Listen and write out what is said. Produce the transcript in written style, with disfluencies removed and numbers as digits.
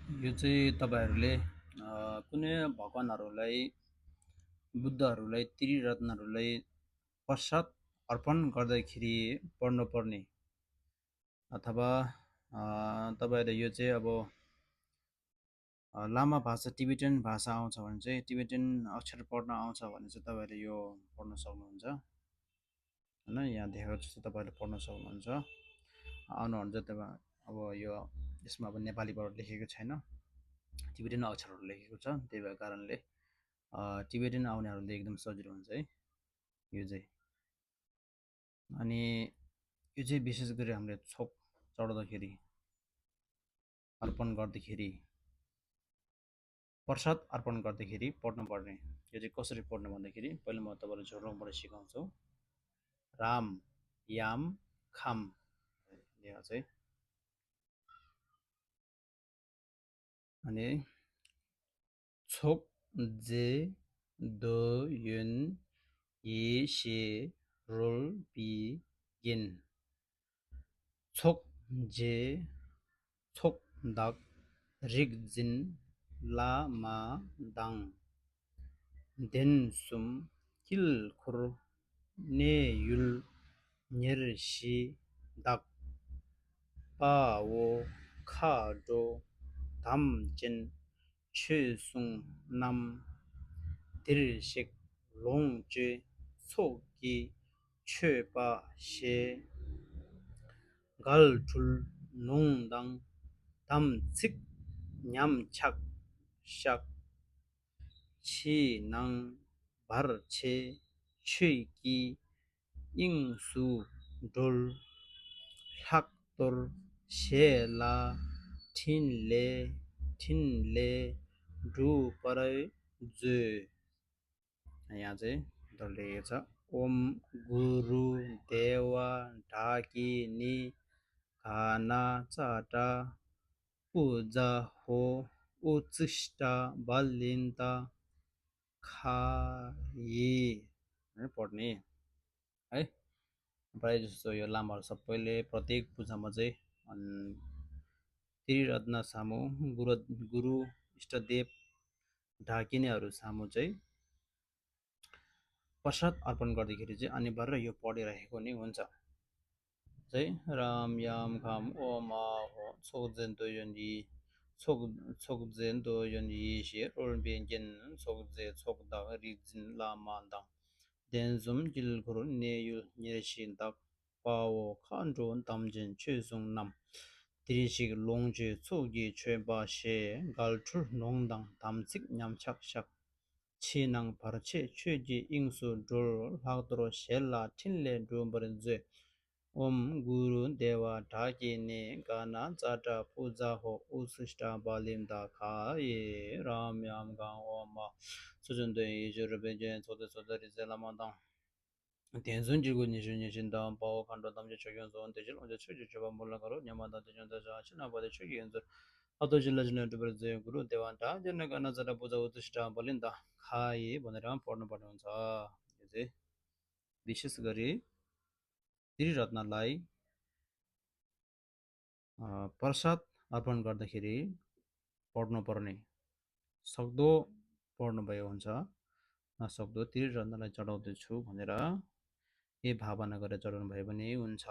यो चाहिँ तपाईँहरूले कुनै भगवानहरूलाई बुद्धहरूलाई त्रिरत्नहरूलाई प्रसाद अर्पण गर्दाखेरि पढ्नुपर्ने अथवा तपाईँहरूले यो चाहिँ अब लामा भाषा टिबेटन भाषा आउँछ भने चाहिँ टिबेटन अक्षर पढ्न आउँछ भने चाहिँ तपाईँहरूले यो पढ्न सक्नुहुन्छ होइन। यहाँ देखाएको जस्तो तपाईँहरूले पढ्न सक्नुहुन्छ। आउनुहुन्छ तपाईँ अब यो यसमा अब नेपालीबाट लेखेको छैन, टिबेटन अक्षरहरू लेखेको छ, त्यही भएको कारणले टिबेटन आउनेहरूले एकदम सजिलो हुन्छ है यो चाहिँ। अनि यो चाहिँ विशेष गरी हामीले छोप चढाउँदाखेरि अर्पण गर्दाखेरि प्रसाद अर्पण गर्दाखेरि पढ्नुपर्ने। यो चाहिँ कसरी पढ्नु भन्दाखेरि पहिला म तपाईँलाई झोलुङबाट सिकाउँछु। राम याम खाम यहाँ चाहिँ, अनि छोक जे दो युन ये शे रोल पी गिन। छोक जे छोक दाग रिग जिन ला मा दाङ देन सुम किल खुर ने युल निर शी दाग पा वो खा डो धाम जिन छे सुङ नाम तिर शिक लोङ चे सो की छे पा शे gal chul nong dang tam tsik nyam chak shak chi nang bar che chui ki ing su dol hak tor she la tin le du parai जे। यहाँ चाहिँ लेखेको छ ओम गुरु देवा ढाकी नि खाना चाटा पूजा हो उचिष्टा बलिन्ता खाए पढ्ने है। प्रायः जस्तो यो लामाहरू सबैले प्रत्येक पूजामा चाहिँ त्रिरत्न सामु गुरु इष्टदेव ढाकिनेहरू सामु चाहिँ प्रसाद अर्पण गर्दाखेरि चाहिँ अनिवार्य यो पढिरहेको नै हुन्छ। चाहिँ राम याम खाम ओम आ हो छोकजेन दोयन यी छोकजेन दोयन यी शे रोल बेन्जेन छोकजे छोकदा रिजिन लामा दाङ देन जुम जिल गुरु ने यु निरसिन dak पाओ खानजोन तामजिन चेसुङ नाम तिरिसिक लोङजे छोगी छेबा शे गालठुर नोङदाङ तामसिक 냠착 샥 치낭 바르체 최지 잉수 졸 학도로 셀라 틴레 룸버른제 옴 구루 데와 다기네 가나 자타 부자호 우스스타 발림다 카예 라암얌강 오마 수준된 이주르베제 소데소데리 젤라만당 대선지구 니준니진다 바오 칸도 담제 적용소 원대질 언제 최지 주바 몰라가로 냐마다 대전다 자치나 바데 최기 연설 अतोजिल्लाजिल्ला डुबरजे गुरु देवान्टा जनका नजर पूजा उत्तिष्ठ बलिन्दा खाए भनेर पढ्नुपर्ने हुन्छ। यो चाहिँ विशेष गरी त्रिरत्नलाई प्रसाद अर्पण गर्दाखेरि पढ्नुपर्ने। सक्दो पढ्नुभयो हुन्छ, नसक्दो त्रिरत्नलाई चढाउँदैछु भनेर यही भावना गरेर चढाउनु भयो भने हुन्छ।